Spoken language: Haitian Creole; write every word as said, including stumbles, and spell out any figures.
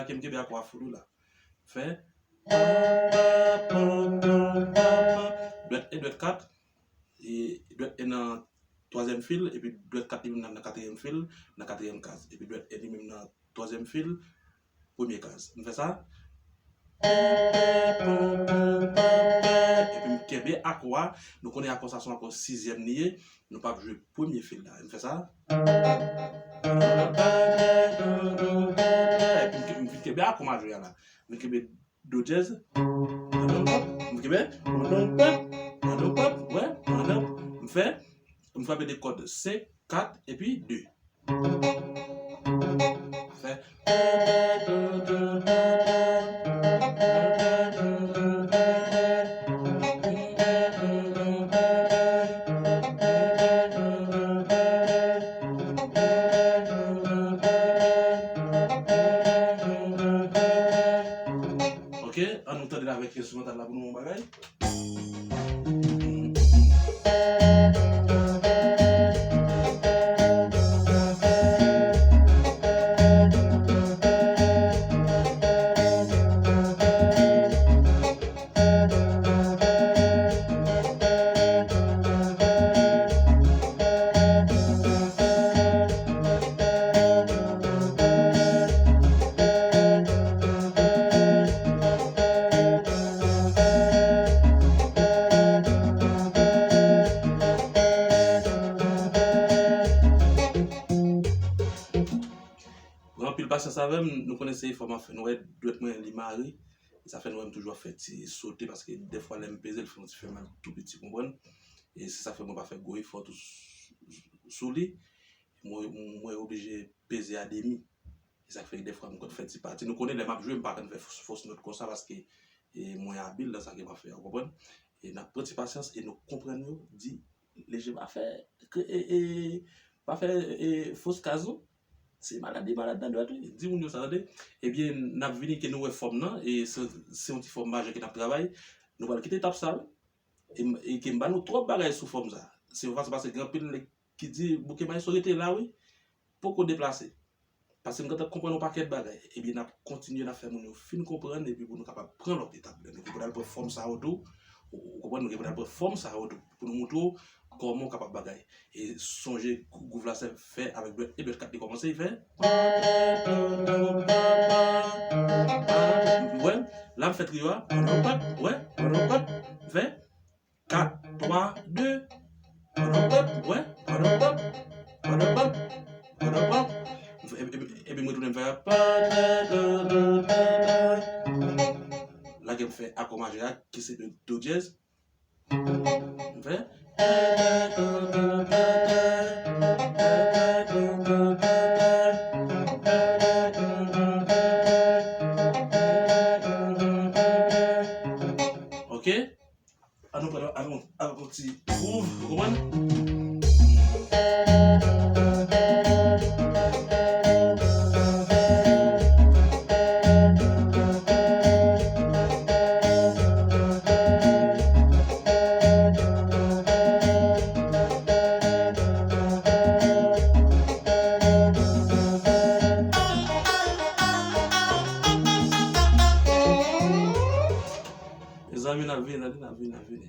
ke m kenbe akò a full wi la. Fè dwèt en, dwèt kat, e dwèt en nan twazyèm fil, epi dwèt kat li menm nan, nan katriyèm fil, nan katriyèm kaz, epi dwèt en li menm nan twazyèm fil, premye kaz. M fè sa. Epi m kenbe akò a. Nou konnen akò sa se yon akò sizyèm li ye. Nou p ap jwe premye fil la. M fè sa. Epi m, m vin kenbe akò majè a la. M vin kenbe do dyèz. M kenbe. Wè. M fè. M frape de kòd senk, kat, epi de. Fè. Ok, ann nou tande l avèk enstrimantal la pou nou wè yon bagay. Pran anpil pasyans avè m, nou konnen se efò m ap fè. Nou wè dwèt mwen li mare, e sa fè nou wè m toujou ap fè ti sote, paske dèfwa lè m peze l fè yon ti fè mal tou piti, konprann? E se sa fè mwen pa fè gwo efò tou s-, s-, sou li. Mwen, mwen oblije peze a demi. E sa k fè dèfwa m konn fè ti pati. Nou konnen lè m ap jwe, m pa konn fè fos, fos nòt konsa paske, e, mwen abil nan sa ke m ap fè a, ou konprann? E n ap pran ti pasyans e nou konprann yo, di leje, pa fè, e, e, pa fè, e, fos kaz non. Se malad li malad nan dwèt wi. Di moun yo sa, tande. Ebyen, n ap vini ke nou wè fòm nan, e se, se yon ti fòm majè ke n ap travay. Nou pral kite etap sa wi. E, e ke m ba nou twòp bagay sou fòm sa. Se yon fason paske gen anpil nèg ki di, bouke maestro rete la wi. Poko deplase. Paske m gentan konprann yon pakèt bagay. Ebyen, n ap kontinye, n ap fè moun yo fin konprann, epi pou nou kapab pran lòt etap. Nou gen pou n al pran fòm sa yo tou. Ou, ou konprann, nou gen pou n al pran fòm sa yo tou. Pou nou montre w kòman w kapab bagay. E sonje, gou-, gwouv la se fè avèk dwèt en, dwèt kat li kòmanse, li fè. Wè, la m fè triyo a. Wè, m fè. Kat, twa, de. Padonpòp, wè, padonpòp, padonpòp, padonpòp. Epi, epi, epi mwen tounen m fè. Lage m fè akò majè a, ki se do, do dyèz. M fè. Ok. An nou pran avèk yon, avèk yon ti gwouv, ou konprann? Mezanmi, n ap vini, n ap vini, n ap vini.